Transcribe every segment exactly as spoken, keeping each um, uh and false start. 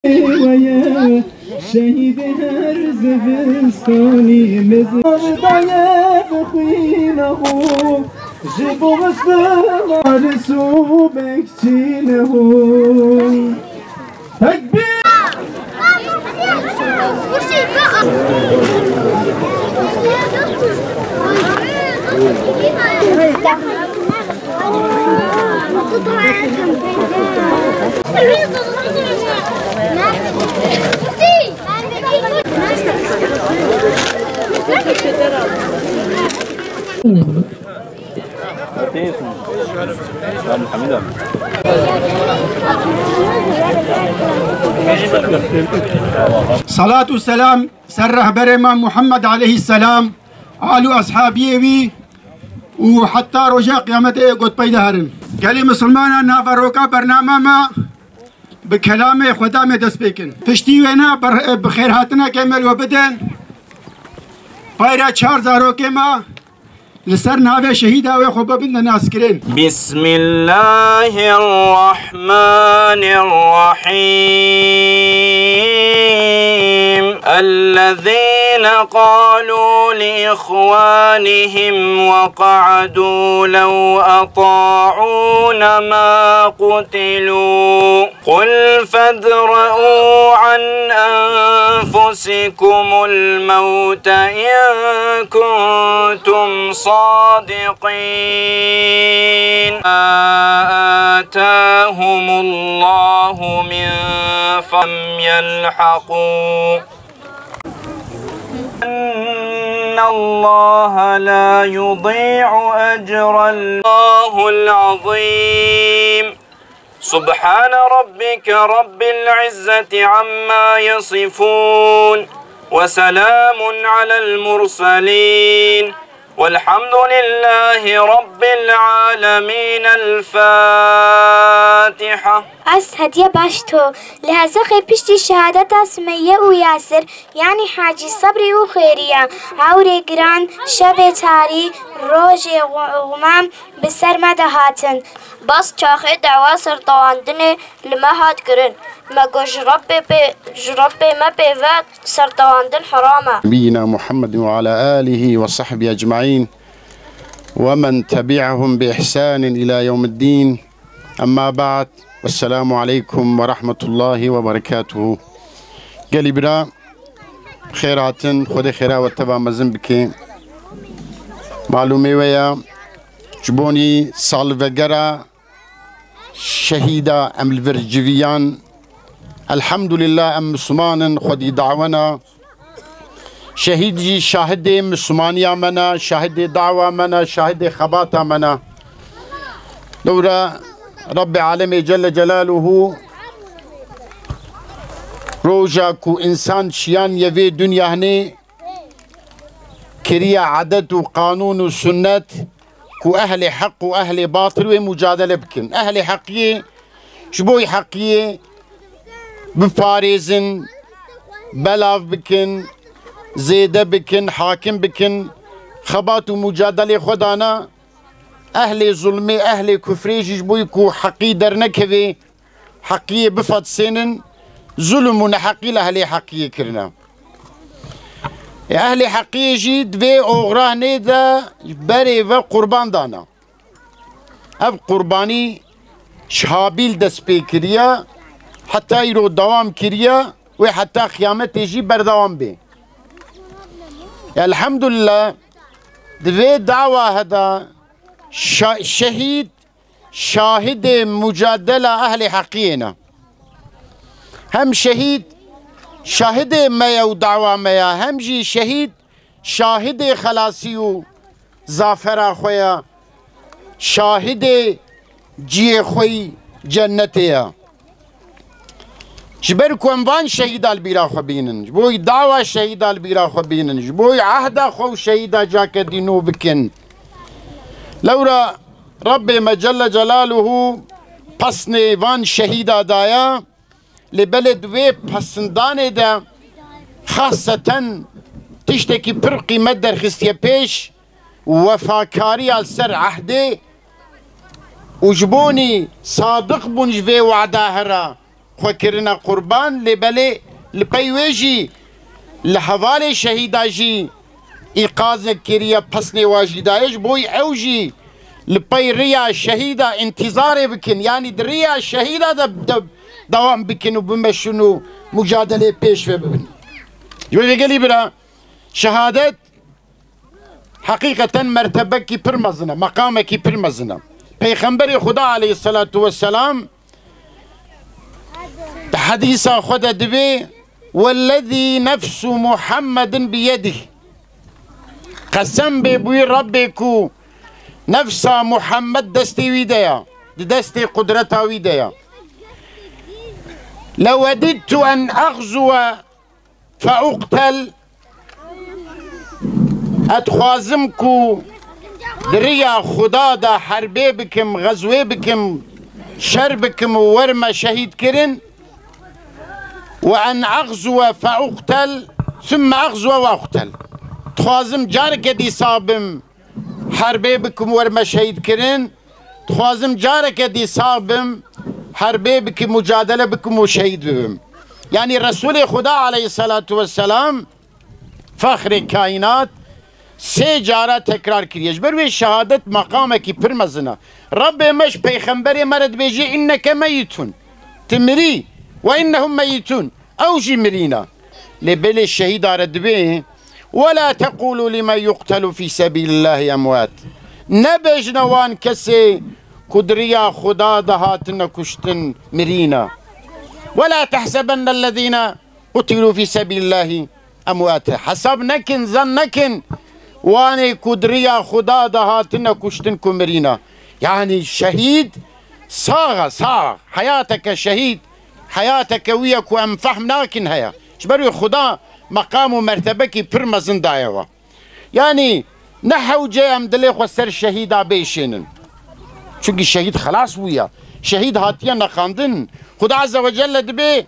Weye şehîdê her zivistanî mezin daye bi xwîna xwe, ji bo Misliman ris û bekçîne ho. Tekbîr! Salat û selam ser rehberê me Muhammed aleyhisselam, al û eshabiyê wî û heta roja qiyametê got peyda herin. Gelî misilmana, naveroka bername me bi kelamê Xwedê me dest pê kin. Piştî wêne ber-, bi xêrhatinekê me li we bidin. Peyre çar zarokê me li ser navê şehîda wê xwe bibin de naskirin. بسم الله الرحمن الرحيم. الذين قالوا لإخوانهم وقعدوا لو أطاعونا ما قتلوا. قل فادرءوا عن أنفسكم الموت إن كنتم صادقين. ما آتاهم الله من فضل لم يلحقوا إن الله لا يضيع أجر الله العظيم. سبحان ربك رب العزة عما يصفون وسلام على المرسلين والحمد لله رب العالمين. الفاتحة. Ez hediye baş to. Li Hezexê piştî şehadeta Sumeyye û Yasir, yanî Hacî Sebrî û Xêriye, ewrê giran, şevê tarî, rojê xu-, xumam bi ser me de hatin. Bas çaxê dawa sertewandinê li me hat kirin. Me got ji Rebbê pê, ji Rebbê me pê ve sertewandin heram e. نبينا محمد وعلى آله وصحبه أجمعين ومن تبعهم بإحسان إلى يوم الدين. أما بعد، والسلام عليكم ورحمة الله وبركاته. Gelî bira, xêr hatin, Xwedê xêra we teva mezin bike. Malûmê we ya, ji bonî salvegera şehîda em li vir civiyan. Elhamdulillah, em Misliman in, Xwedî dawena. Şehîd jî şahidê Mislimaniya me ne, şahidê dawa me ne, şahidê xebata me ne. Lewra Rebbê Alemê Celle Celaluhu roja ku însan şiyan ye vê dinya hinê kiriye edet û qanûn û sunnet ku ehlê heq û ehlê batil wê mucadele bikin. Ehlê heqiyê ji bo heqiyê biparêzin, belav bikin, zêde bikin, hakim bikin, xebat û mucadelê xwe dana. Ehlê zulmê, ehlê kufrê jî ji bo ku heqî dernekevê, heqiyê bifetisênin, zulm û neheqî li ehlê heqiyê kirine. Ê ehlê heqiyê jî di vê oxranê de berê ve qurban dana. Ev qurbanî ji Habîl dest pê kiriye, heta îro dewam kiriye, wê heta qiyametê jî berdewam bê. Elhamdulillah, di vê dawa heda şa-, şehîd şahidê mucadela ehlê heqiyê ne. Hem şehîd şahidê me ye û dawa me ye, hem jî şehîd şahidê xelasî û zafera xwe ye, şahidê ciyê xwe yî cennetê ye. Ji ber ku em van şehîda li bîra xwe bînin, ji bo dawa şehîda li bîra xwe bînin, ji bo ehda xwe û şehîda cake dî nû bikin. Lewra Rebbê me Celle Celaluhu pesnê van şehîda daye, lê belê di wê pesindanê de xaseten tiştekî pir qîmet derxistiye pêş, wefakariya li ser ehdê û ji bonî sadiq bûn ji vê wada here. xwe kirine qurban, lê belê li pey wê jî li hevalê şehîda jî îqazek kiriye, pesnê wa jî daye, ji bo ew jî li pey riya şehîda întîzarê bikin, yanî di riya şehîda de, de dewam bikin û bimeşin û mucadeleyê pêş ve bibin. Ji bo vê gelî bira, şehadet heqîqeten mertebekî pir mezin e, meqamekî pir mezin e. Peyxemberê Xuda aleyhisselatu vesselam di hedîsa xwe de dibê: "Wellezî nefsu Muhammedin biyedih." Qesem bê bi wî Rebbê ku nefsa Muhammed destê wî de ya, di destê qudreta wî de ya. "Lewedidtu en axzuwe feuqtel." Ez dixwazim ku di riya Xuda de herbê bikim, xezwê bikim, şer bikim û werime şehîd kirin. "Ve en axzuwe feuqtel, sümme axzuwe ve uqtel." Dixwazim careke dîsa bim, herbê bikim, werime şehîd kirin. Dixwazim careke dîsa bim, herbê bikim, mucadele bikim û şehîd bibim. Yanî Resûlê Xuda aleyhisselatu vesselam, fexrê kaînat, sê cara tekrar kiriye. Ji ber wê şehadet meqamekî pir mezin e. Rebbê me ji peyxemberê me re dibêje: "Inneke meyitun." Tu mirî. "Ve innehum meyitun." Ew jî mirîne. Lê belê şehîda re dibê: "Ve la teqûlû limen yuqtelu fî sebîlillahî emwat." Nebêjine wan kesê ku di riya Xuda de hatine kuştin, mirîne. "Ve la tehsebennellezîne qutilû fî sebîlillahî emwate." Hesab nekin, zan nekin wanê ku di riya Xuda de hatine kuştin ku mirîne. Yanî şehîd sax e, sax. Heyateke şehîd, heyateke wî ye ku em fehm nakin heye. Ji ber wê Xuda meqam û mertebekî pir mezin daye we. Yanî ne hewce em dilê xwe ser şehîda bêşênin. Çunkî şehîd xelas bûye. Şehîd hatiye nexandin. Xuda Azze ve Celle dibê: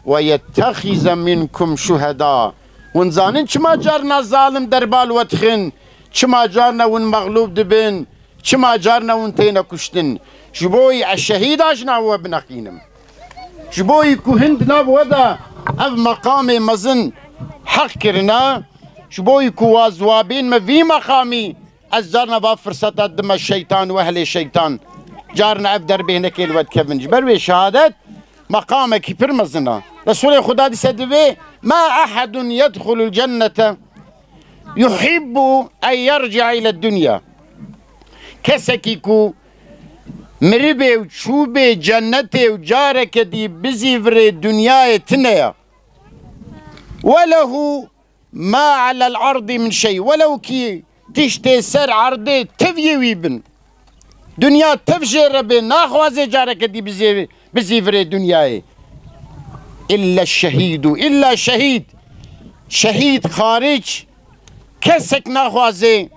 "Ve yettexize minkum şuheda." Hûn zanin çima carna zalim derbal we dixin, çima carna hûn mexlûb dibin, çima carna hûn têne kuştin? Ji bo wî ez şehîda ji nav we bineqînim. Ji bo wî ku hin di nav we de ev meqamê mezin heq kirine, ji bo wî ku wa ziwabên me vî meqamî, ez carna va firseta dime şeytan û ehlê şeytan, carna ev derbêhnekê li we dikevin. Ji ber wê şehadet meqamekî pir mezin e. Resûlê Xuda dîse dibê: "Ma ehedun yedxulul cennete yuhibbu en yerci'a ile dunya." Kesekî ku miribê û çûbê cennetê û careke dî bizîvirê dinyayê tine ye. "Welehu ma alel ardi min şey." Welew kî tiştê ser erdê tev yê wî bin. Dinya tev jê re bê, naxwaze careke dî bizê-, bizîvirê dinyayê. "İlle şehîdu, illa şehîd." Şehîd xaric kesek naxwaze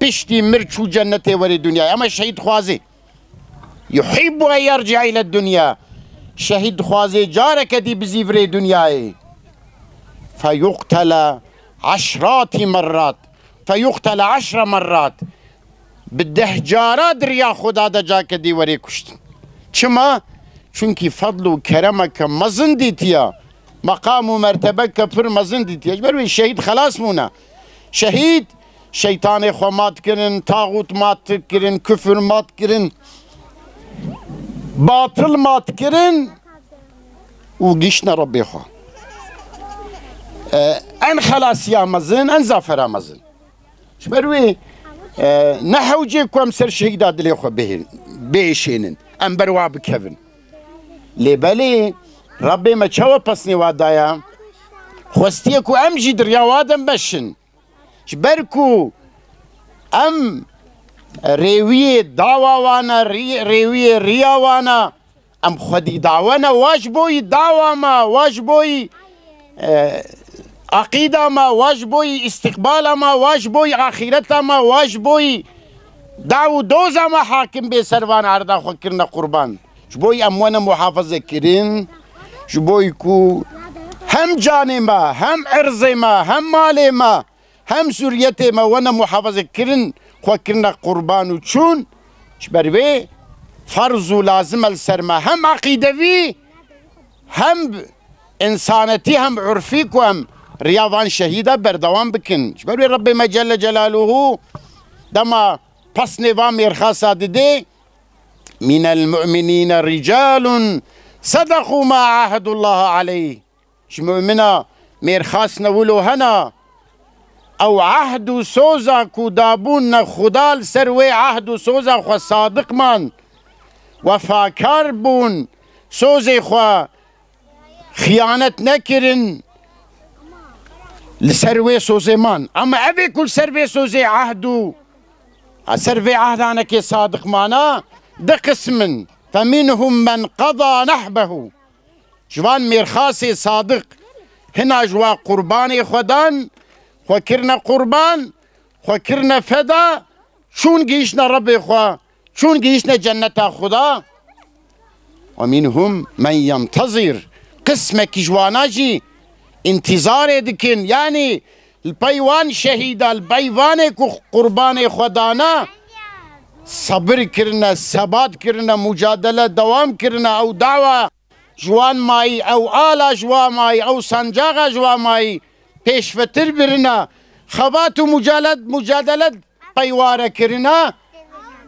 piştî mir çû cennetê werê dinyayê. Ama şehîd xwaze. "Yuhibbu en yerci'a ile dunya." Şehîd dixwaze careke dî bizîvirê dinyayê. "Feyuqtele eşrati merrat. Feyuqtele eşre merrat." Bi deh cara di riya Xuda de careke dî werê kuştin. Çima? Çunkî fedl û keremeke mezin dîtiya. Meqam û mertebeke pir mezin dîtiye. Ji ber wê şehîd xelas bûne. Şehîd şeytanê xwe mat kirin, taxût mat kirin, kufir mat kirin, batil mat kirin û giştine Rebbê xwe. E, en xelasiya mezin, en zafera mezin. Ji ber wê, e, ne hewcê ku em ser şehîda dilê xwe bihê-, biêşênin, em ber wa bikevin. Lê belê Rebbê me çawa pesnê wa daya? Xwestiye ku em jî di riya wa de meşin. Ji ber ku em rêwiyê dawa wan e, rî-, rêwiyê riya wan e, em xwedî dawe ne, wa ji bo yî dawa me, wa ji bo yî, e, aqîda me, wa ji bo yî îstiqbala me, wa ji bo yî axîreta me, wa ji bo yî daw û doza me hakim bê ser van erda xwe kirine qurban. Ji bo yî em wene muhafaze kirin, ji bo yî ku hem canê me, hem erzê me, hem malê me, hem zuriyetê me wene muhafaze kirin, xwe kirine qurban û çûn. Ji ber vê ferz û lazim e li ser me hem aqîdevî, hem însanetî hem urfî ku em riya van şehîda berdewam bikin. Ji ber wê Rebbê me Celle Celaluhu dema pesnê van mêrxasa didê, "Minel mu'minîne ricalun sedeqû ma ahedullaha aleyh." Ji mumina mêrxas ne wilo hena. Ew ehd û soza ku dabûn ne Xuda li ser wê ehd û soza xwe sadiq man. Wefakar bûn. Sozê xwe xiyanet nekirin. Li ser wê sozê man. Ama evê ku li ser vê sozê ehd û, a ser vê ehdanekê sadiq mana, di qism in. Feminhum men qada nehbehu. Ji van mêrxasê sadiq hina ji wa qurbanê xwe dan, xwe kirine qurban, xwe kirine feda, çûn gihîştine Rebbê xwe, çûn gihîştine cenneta Xuda. Ve minhum men yentezir. Qismekî ji wana jî întîzarê dikin. Yanî li pey wan şehîda, li pey vanê ku qurbanê xwe dana, sebir kirine, sebat kirine, mucadele dewam kirine, ew dawa ji wan mayî, ew ala ji wan mayî, ew sancaxa ji wan mayî pêşvetir birine, xebat û mucalet-, mucadelet peyware kirine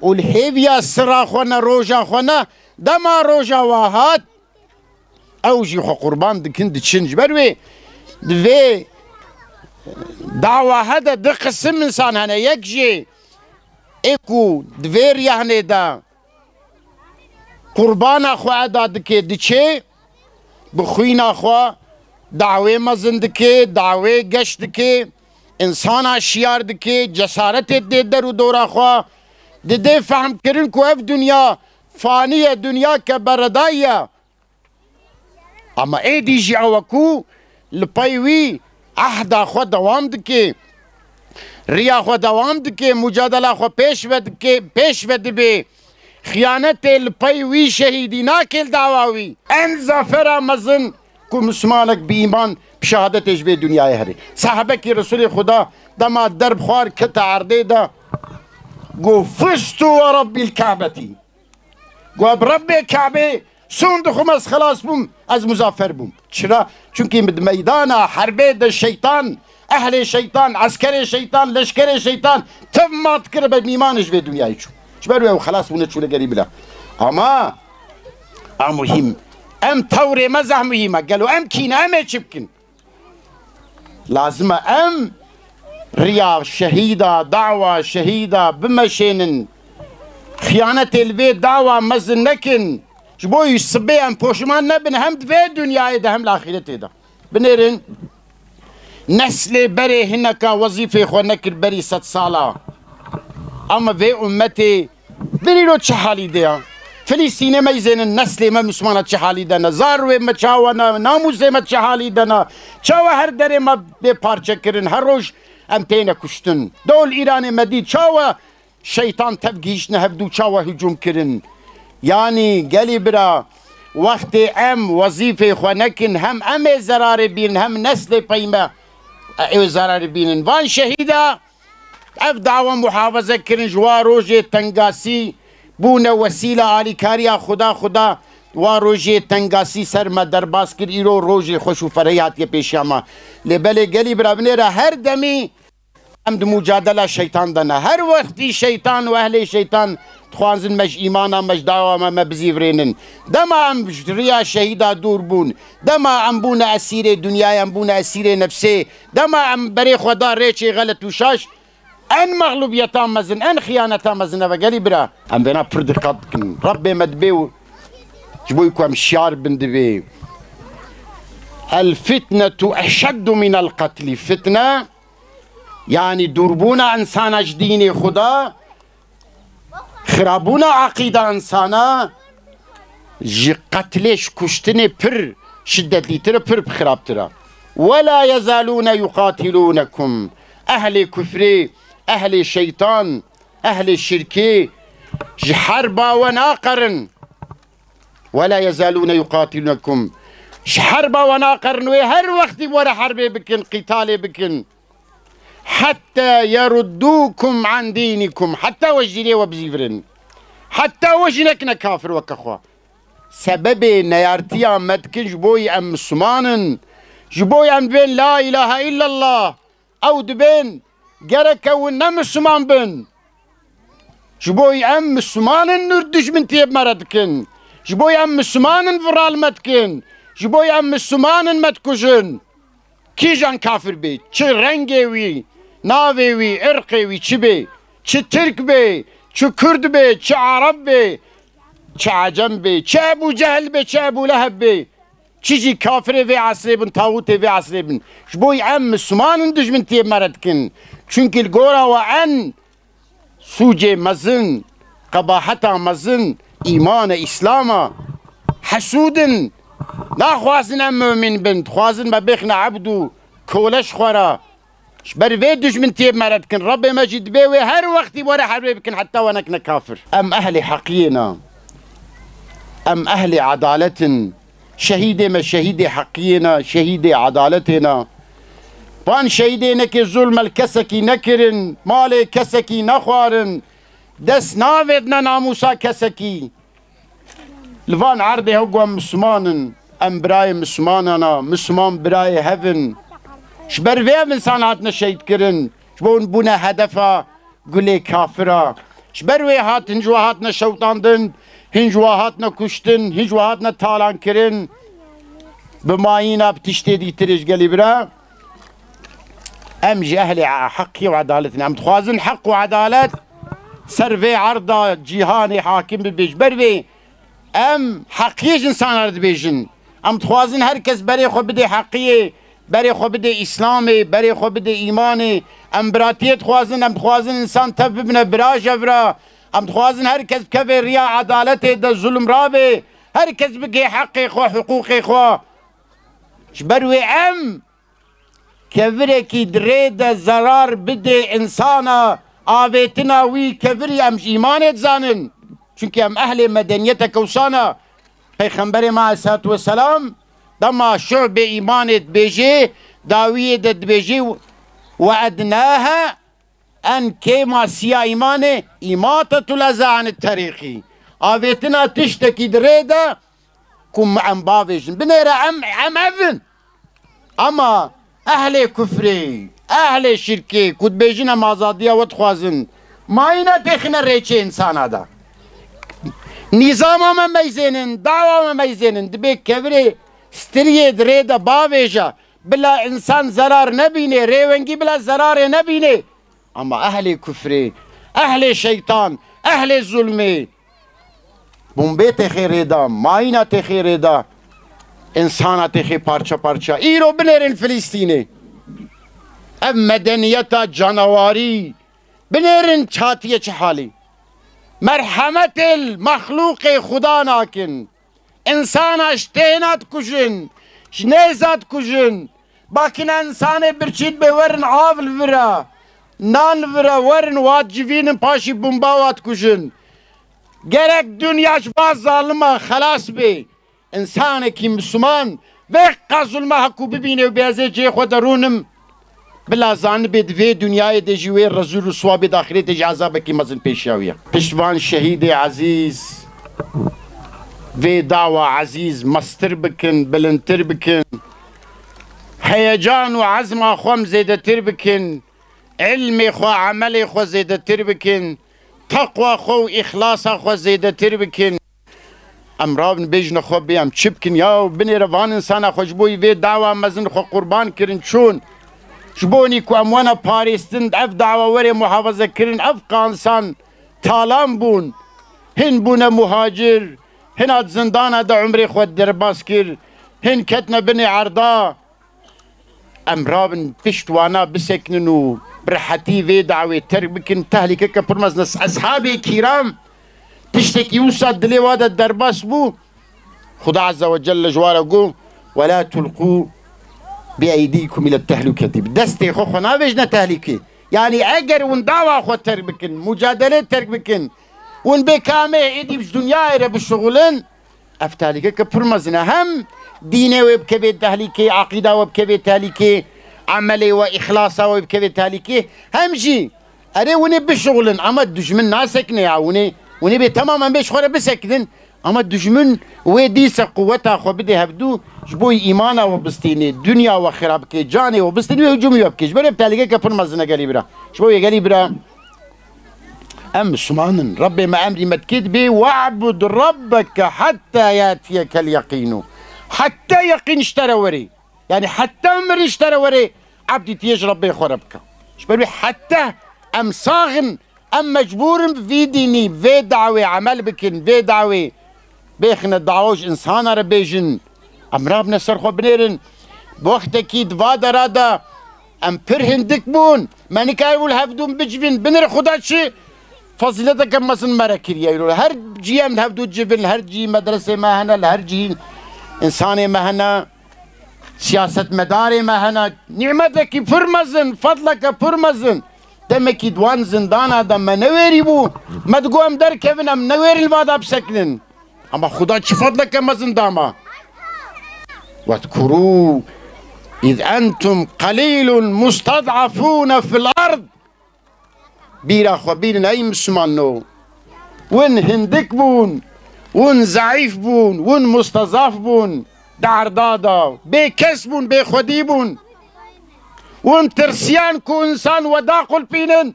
û li hêviya sira xwe ne, roja xwe ne, dema roja wa hat, ew jî xwe qurban dikin, diçin. Ji ber wê di vê dawa he de du qisim însan hene. Yek jê ê ku di vê riyahnê de qurbana xwe eda dike, diçe, bi xwîna xwe dawê mezin dike, dawê geş dike, însana şiyar dike, cesaretê dê der û dora xwe, didê fehm kirin ku ev dinya fanî ye, dinya ke beredayî ye. Ama êdî jî ew e ku li pey wî ehda xwe dewam dike, riya xwe dewam dike, mucadela xwe pêş ve dike, pêş ve dibe. Xiyanetê li pey wî şehîdî nake li dawa wî. En zafera mezin ku Mislimanek bi îman, bi şehadetê ji vê dinyayê herê. Sahebekî Resulê Xuda dema derb xwar kete erdê de, got, "Fustu ve Rabbil Ka'betî." Got, "Bi Rebbê Ka'bê sûnd dixwim, ez xelas bûm, ez muzafer bûm." Çira? Çunkî di meydana herbê de şeytan, ehlê şeytan, eskerê şeytan, leşkerê şeytan tev mat kir, be mîman ji vê dinyayê çû. Ji ber wê ew xelas bûne, çûne gerî bila. Ama a muhîm, em tewrê me zeh muhîm e. Gelo em kî ne, em ê çi bikin? Lazim e em riya şehîda, dawa şehîda bimeşênin. Xiyanetê li vê dawa mezin nekin. Ji bo wî sibê em poşiman nebin, hem di vê dinyayê de hem li axîretê de. Binêrin, neslê berê hineka wezîfê xwe nekir berî sed sala. Ama vê ummetê Birî îro çi halî de ya? Filîstînê me izênin, neslê me Mislimana çi halî de ne? Zarwê me çawa ne? Namûsê me çi halî de ne? Çawa her derê me bê parçe kirin? Her roj em têne kuştin. Dol Îranê me dî çawa şeytan tev gihîştine hevdû, çawa hicûm kirin? Yanî gelî bira, wextê em wezîfê xwe nekin, hem em ê zerarê bînin, hem neslê pey me ê zerarê bînin. Van şehîda Ev dawa muhafaze kirin ji wa rojê tengasî bûne wesîla alîkariya Xuda. Xuda wa rojê tengasî ser me derbas kir, îro rojê xweş û ferehî hatiye pêşiya me. Lê belê gelî bira binêre her demî em di mucadela şeytan de ne. Her wextî şeytan û ehlê şeytan dixwazin me ji îmana me, ji dawa me, me bizîvirênin. Dema em ji riya şehîda dûr bûn, dema em bûne esîrê dinyayê, em bûne esîrê nefsê, dema em berê xwe da rêçê xelet û şaş, en mexlûbiyeta mezin, en xiyaneta mezin ev e gelî bira. Em vêna pir diqet dikin. Rebbê me dibê û ji bo ku em şiyar bin dibê. El fitnetu eşeddu minel qetlî. Fitne, yanî dûrbûna insana ji dînê Xuda, xirabûna aqîda insana ji qetlê, ji kuştinê pir şiddetlîtir e, pir xirabtir e. Ve la yezalûne yuqatilûnekum. Ehlê kufrê, ehlê şeytan, ehlê şirkê ji herba we naqerin. Ve la yezalûne yuqatilûnekum. Ji herba we naqerin, wê her wextî were herbê bikin, qîtalê bikin. Hetta yeruddûkum an dînikum. Hetta we ji dînê we bizîvirin. Hetta we jî nekine kafir weke xwe. Sebebê neyartiya me dikin ji bo yî em Misliman in. Ji bo yî em dibên La ilahe illallah. Ew dibên gereke hûn ne Misliman bin. Ji bo yî em Misliman in nûr dijmintiyê bi me re dikin. Ji bo yî em Misliman in viral me dikin. Ji bo yî em Misliman in me dikujin. Kîjan kafir bê, çi rengê wî, navê wî, irqê wî çi bê, çi Tirk bê, çi Kurd bê, çi Arab bê, çi Ecem bê, çi Ebû Cehil bê, çi Ebû Leheb bê, çi jî kafirê vê esrê bin, tawûtê vê esrê bin. Ji bo em Misliman in dijmintiyê me re dikin. Çunkî li gora we en sûcê mezin, qebaheta mezin, îman e, Îslam e. Hesûd in. Naxwazin em mumîn bin. Dixwazin me bêxine ebd û kole ji xwe re. Ji ber vê dijmintiyê me re dikin. Rebbê me jî dibê wê her wextî were herbê bikin heta we nekine kafir. Em ehlê heqiyê ne. Em ehlê edalet in. Şehîdê me şehîdê heqiyê ne, şehîdê edaletê ne. Van şehîdê nekê zulm li kesekî nekirin, malê kesekî nexwarin, dest navêdine namûsa kesekî. Li van erdê hew ku em Misliman in, em birayê Mislimanan a, Misliman birayê hev in. Ji ber vê ev însan hatine şehîd kirin, ji bo hûn bûne hedefa gulê kafira. Ji ber wê hat, hin ji we hatine şewtandin, hin ji we hatine kuştin, hin ji we hatine talankirin. Bi mayîna bi tiştê dîtirê ji gelî bira. Em ji ehlê heqî û edalet in. Em dixwazin heq û edalet ser vê erda cîhanê hakim bibe. Ji ber vê em heqiyê ji insana re dibêjin. Em dixwazin her kes berê xwe bidê heqiyê, berê xwe bidê Îslamê, berê xwe bidê îmanê. Em biratiyê dixwazin, em dixwazin însan tev bibine bira ji hev re. Em dixwazin her kes bikeve riya edaletê de zulm rabe. Her kes bigê heqê xwe, hiqûqê xwe. Ji ber wê em kevirekî di rê de zerar bidê însana, avêtina wî kevirî em ji îmanê dizanin. Çunkî em ehlê medeniyeteke wisa ne. Peyxemberê me aleyhisselatu vesselam dema şu'bê îmanê dibêjê, dawiyê de dibêjê, "Ve ednaha en kêma siya îmanê, îmatetul eza anit terîqî." Avêtina tiştekî di rê de ku em bavêjin. Binêre em, em ev in. Ama ehlê kufrê, ehlê şirkê ku dibêjin em azadiya we dixwazin, mayîna têxine rêçê însana de. Nîzama me meyzênin, dawa me meyzênin. Dibê kevirê stiriyê di rê de bavêje. Bila însan zerar nebînê, rêwengî bila zerarê nebînê. Ama ehlê kufrê, ehlê şeytan, ehlê zulmê, bombê têxê rêda, mayîna têxê rêda, însana têxê parça parça. Îro binêrin Filistînê. Ev medeniyeta canawarî, binêrin çatiye çi halî. Merhemetê li mexlûqê Xuda nakin. Însana ji têna dikujin, ji nêza dikujin. Bakine însanê birçî dibe werin av li vir e, nan li vir e, werin wa dicivînin paşî bomba wa dikujin. Gerek dinya ji va zalima xelas bê. Însanekî Misliman vê qas zulma heku bibîne û bê ez ê cihê xwe de rûnim. Bila zanibê di vê dinyayê de jî wê rezûl rûswa bê, di axirêtê jî ezabekî mezin pêşiya wî ye. Piştvan şehîdê ezîz, vê dawa ezîz mestir bikin, bilindtir bikin. Heyecan û ezma xwe em zêdetir bikin. Ilmê xwe, emelê xwe zêdetir bikin. Teqwa xwe û îxlasa xwe zêdetir bikin. Em rabin bêjine xwe bê em çi bikin ya? Binêre van însana xwe ji bo yî vê dawa mezin xwe qurban kirin çûn. Ji bo nî ku em wena parêstin, ev dawa were muhafaze kirin, ev qansan talan bûn. Hin bûne muhacir, hin hat zindana de umrê xwe derbas kir, hin ketine binê erda. Em rabin pişt wana bisekinin û bi rehetî vê dawê terk bikin. Tehlîkeke pir mezin e. Eshabê kîram tiştekî wisa dilê wa de derbas bû. Xuda Azze ve Celle ji wa re got, "Ve la tulqû bi eydîkum ile tehlûketî." Bi destê xwe xwe navêjine tehlîkê. Yanî eger hûn dawa xwe terk bikin, mucadelê terk bikin, hûn bê kamê êdî ji dinyayê re bişuxulin, ev tehlîkeke pir mezin e. Hem dînê wê bikevê tehlîkê, eqîda we bikevê tehlîkê, emelê we, îxlasa we bikevê tehlîkê. Hem jî erê hûn ê bişuxulin, ama dijmin nasekine ya. Hûn ê, hûn ê bê temam em bê ji xwe re bisekinin. Ama dijmin wê dîse quweta xwe bidê hevdû, ji bo îmana we bistînê, dinya we xira bike, canê we bistînê, wê hicûmê we bike. Ji ber wê bi tehlîkeke pir mezin e gelî bira. Ji bo wê gelî bira, em Misliman in. Rebbê me emrî me dikê dibê, "We'bud Rabbeke hetta yatiyekel yeqînu." Hetta yeqîn ji te re werê. Yani hetta mirin ji te re werê, ebdîtiyê ji Rebbê xwe re bike. Ji ber wê hetta em sax in, em mecbûr in vî dînî, vê dawê emel bikin, vê dawê bêxine dawa û ji insana re bêjin. Em rabine ser xwe binêrin. Wextekî di va dera de em pir hindik bûn. Me nikaribû li hevdû bicivîn. Binêre Xuda çi fezîleteke mezin me re kiriye. Her cî em li hevdû civin, li her cî medresê me hene, li her cî insanê me hene. Siyasetmedarê me hene, nîmetekî pir mezin, fedleke pir mezin. Demekî di wan zindana de me newêrî bû. Me digot em derkevin, em newêrin li va de bisekinin. Ama Xuda çi fedleke mezin da me. Vezkurû iz entum qelîlun musted'afûne fil erd. Bîra xwe bînin ey Mislimano. Win hindik bûn, win zeîf bûn, win mustezaf bûn, di erda de bê kes bûn, bê xwedî bûn. Win tirsiyan ku însan we daqulpînin,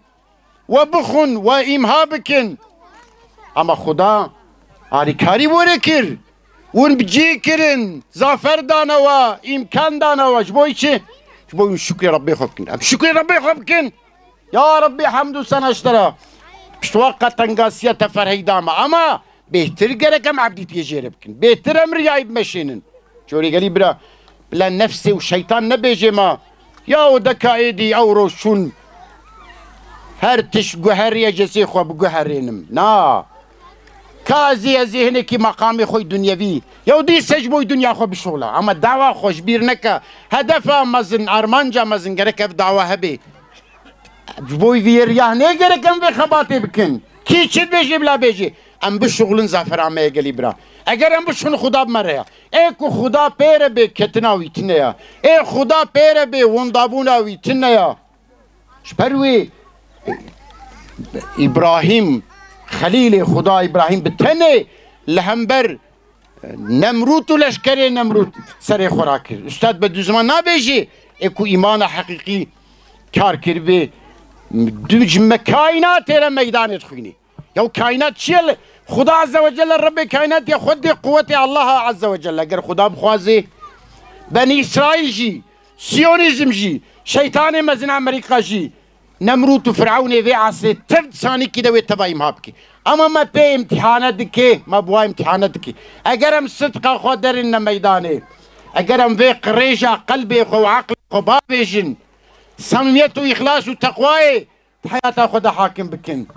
we bixwin, we îmha bikin. Ama Xuda alîkarî were kir. Win bi cî kirin, zafer dane we, îmkan dane we. Ji bo çi? Ji bo win şukrê Rebbê xwe bikin. Em şukrê Rebbê xwe bikin. Ya Rebbî, hemd û sena ji te re. Piştwa qetengasiya te ferheyî dame. Ama bêhtir gerek em ebdîtiyê jê re bikin. Bêhtir em riyayî bimeşênin. Corê gelî bira, bila nefsê û şeytan nebêjê me, ya o deka êdî ew roj çûn her tişt guherî, ez jê sê xwe biguherênim. Na. Ka ez ê, ez ê hinekî meqamê xwe yê dunyevî. Yew dîse ji bo yê dunya xwe bişola. Ama dawa xwe ji bîr neke. Hedefa mezin, armanca mezin gerek ev dawa hebe. Ji bo vî yê riya ne gerek em vê xebatê bikin. Kî çi dibêje bila bêje. Em bişuxulin zafera me ye gelî bira. Eger em bişuxulin Xuda bi me re ya. Ê ku Xuda pê re bê ketina wî tune ya. Ê Xuda pê re bê windabûna wî tune ya. Ji ber wê Îbrahîm, Xelîlê Xuda Îbrahîm bi tenê li hember Nemrût û leşkerê Nemrût serê xwe rakir. Ustad Bedûzman nabêjî, ê ku îmana heqîqî kar kiribê, du ji me kaînatê re meydanê dixwînê. Ya kaînat çi ye? Xuda Azze ve Celle, Rebbê kaînat ya xwe dê quwetê Allaha Azze ve Celle. Ger Xuda bixwazê, Benî Îsraîl jî, Siyonîzm jî, şeytanê mezin Amerîka jî, Nemrût û Firewnê vê asrê tev di sanîkî de wê teva îmha bike. Ama me pê îmtîhane dike, me bi wa îmtîhane dike. Eger em sidqa xwe derîne meydanê, eger em vê qirêja qelbê xwe û eqlê xwe bavêjin, samimiyet û îxlas û teqwayê di heyata xwe de hakim bikin,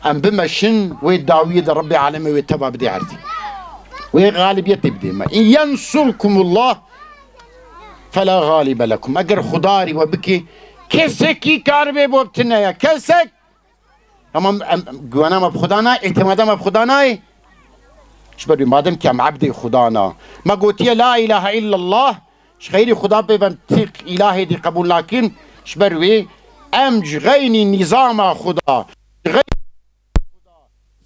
em bimeşin, wê dawiyê de Rebbê alemê wê teva bidê erdî. Wê galibiyetê bidê me. "În yensurkumullah fela galibe lekum." Eger Xuda rî we bike, kesekî karibê bo bi tune ye. Kesek. Ama em, em, güvena me bi Xuda nayê, îtimada me bi Xuda nayê. Ji ber wî madem ki em ebdê Xuda na. Me gotiye la ilahe illallah, ji xeyrî Xuda pê ve em tîq îlahê dî qebûl nakin. Ji ber wê em ji xeynî nîzama Xuda, ji xeynî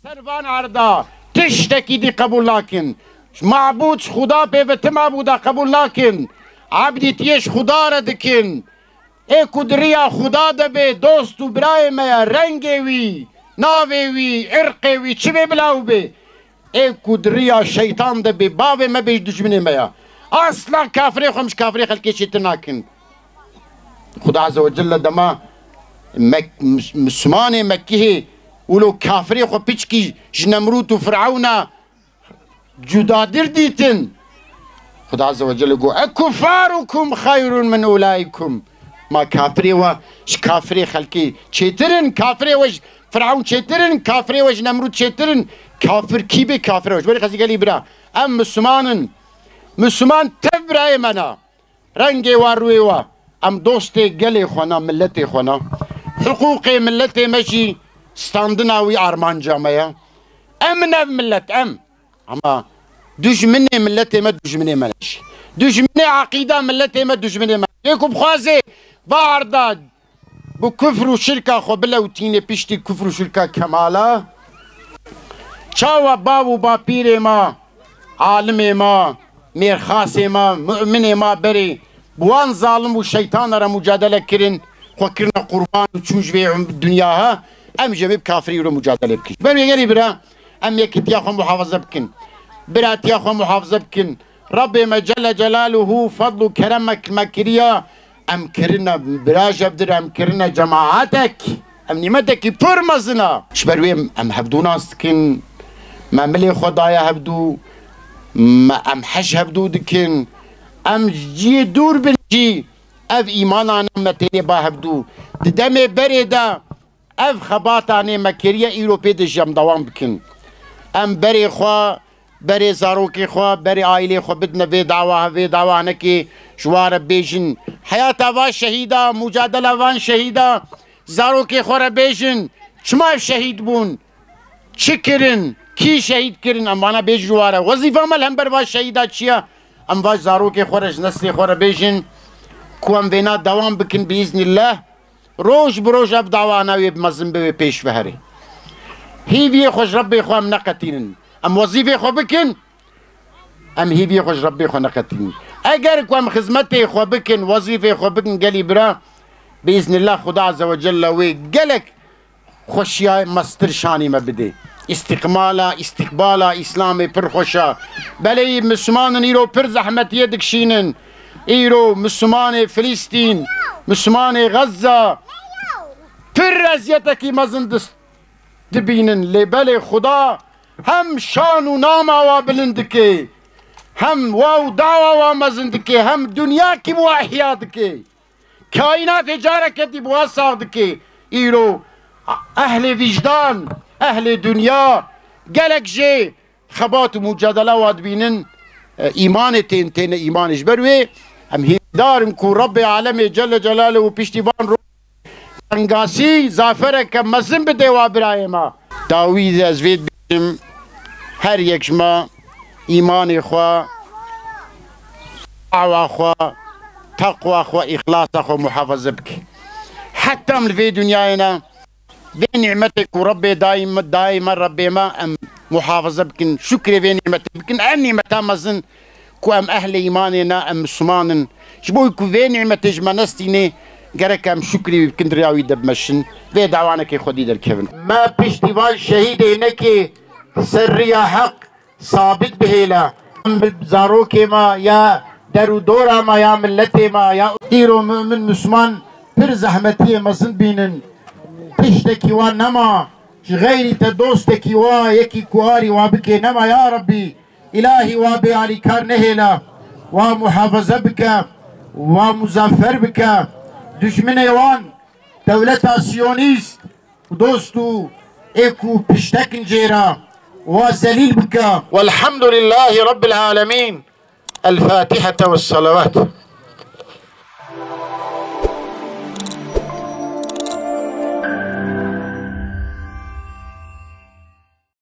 Ser van erda tiştekî dî qebûl nakin. Mabûd ji Xuda pê ve ti mabûda qebûl nakin. Ebdîtiyê ji Xuda re dikin. Ê ku di riya Xuda de bê, dost û birayê me ye, rengê wî, navê wî, irqê wî, çi bê bilaw bê. Ê ku di riya şeytan de bê, bavê me bê, ji dijminê me ye. Asla kafirê xwe em ji kafirê xelkê çêtir nakin. Xuda Azze ve Celle dema Mek-, Mis-, Mislimanê Mekkihê wilo kafirê xwe piçkî ji Nemrût û Firawna cudadir dîtin. Xuda Azze ve Celle got, "Ekuffarukum xeyrun min ulaikum." Ma kafirê we ji kafirê xelkê çêtir in, kafirê we ji Firavun çêtir in, kafirê we ji Nemrûd çêtir in. Kafir kî bê kafir e? Ji ber xezî gelî bira. Em Misliman in. Misliman tev birayê me ne. Rengê wa, rûyê wa. Em dostê gelê xwe ne, miletê xwe ne. Hiqûqê miletê me jî standina wî armanca me ye. Em in ev milet, em. Ama dijminê miletê me, dijminê me ne jî. Dijminê eqîda miletê me, dijminê me. Yê ku bixwaze va erda bi kufr û şirka xwe bilewtînê piştî kufr û şirka kemala, Çawa bav û bapîrê ma, alimê ma, mêrxasê ma, mu'minê ma berê bi wan zalim û şeytana re mucadele kirin, xwe kirine qurban û çûn ji vê dinya ha, em jî em ê bi kafirî re mucadele bikin. Ber wê gelî bira, em yekîtiya xwe muhafaza bikin. Biratiya xwe muhafaza bikin. Rabbê me Celle Celaluhu fadl û kerem me, me kiriya, em kirine birajev dir, em kirine cemaetek, em nîmetekî pir mezin a. Ji ber wê em, em hevdû nas dikin, me milê xwe daye hevdû, me, em hej hevdû dikin, em ciyê dûr bin jî ev îmana ne me tênê ba hevdû. Di demê berê de ev xebatanê me kiriye, îro pê de jî em dewam bikin. Em berê xwe, berê zarokê xwe, berê aîlê xwe bidine vê dawa, vê dawanekê ji wa re bêjin. Heyata van şehîda, mucadela van şehîda, zarokê xwe re bêjin. Çima ev şehîd bûn? Çi kirin? Kî şehîd kirin? Em vana bêjin ji wa re. Wezîfa me li hember va şehîda çi ye? Em va zarokê xwe re, ji neslê xwe re bêjin ku em vêna dewam bikin bi îznillah. Roj bi roj ev dawana wê mezin bibe, pêş ve herê. Hîviyê xwe ji Rebbê xwe em neqetînin. Em wezîfê xwe bikin, em hîviyê xwe ji Rebbê xwe neqetînin. Eger ku em xizmetê xwe bikin, wezîfê xwe bikin gelî bira, bi îznillah Xuda Azze ve Celle wê gelek xweşiya mestir şanî me bidê. Îstîqmala, îstîqbala Îslamê pir xweş e. Belê Misliman in îro pir zehmetiyê dikişînin. Îro Mislimanê Filistîn, Mislimanê Xezza pir eziyetekî mezin dis-, dibînin. Lê belê Xuda hem şan û nama wa bilind dike, hem wa û dawa wa mezin dike, hem dinyakî bi wa ihya dike. Kaînatê careketî bi wa sax dike. Îro ehlê vîjdan, ehlê dinya, gelek jê xebat û mucadela wa dibînin, e, îmanê tên, têne îmanê. Ji ber wê em hîvdar in ku Rebbê alemê Celle Celaluhu piştî van ro-, tengasî zafereke mezin bide wa birayê me. Dawî de ez vê dibêjim, her yek ji me îmanê xwe, awa xwe, teqwa xwe, îxlasa xwe muhafaze bike. Heta em li vê dinyayê ne, vê nîmetê ku Rebbê dayî me, dayî me, Rebbê me, em muhafaze bikin, şukrê vê nîmetê bikin. Ev nîmeta mezin ku em ehlê îmanê ne, em Misliman in. Ji bo ku vê nîmetê ji me nestînê, gerek em şukrê wî bikin, di riya wî de bimeşin, vê dawanekê xwedî derkevin. Me piştî van şehîdê nekê serriya heq sabit bihêle. Em bi zarokê me ya der û dora me ya milletê me ya îro mu'min Misliman pir zehmetiyê mezin bînin. Tiştekî wa nema. Ji xeyrî te dostekî wa yekî ku arî wa bike nema ya Rebbî. Îlahî wa bê alîkar nehêle. Wa muhafaze bike. Wa muzaffer bike. Dijminê wan dewleta siyonîst û dost û ê ku piştek in jê re wa zelîl bike. Welhamdulillahî Rabbil Alemîn. El Fatihete ve salavat.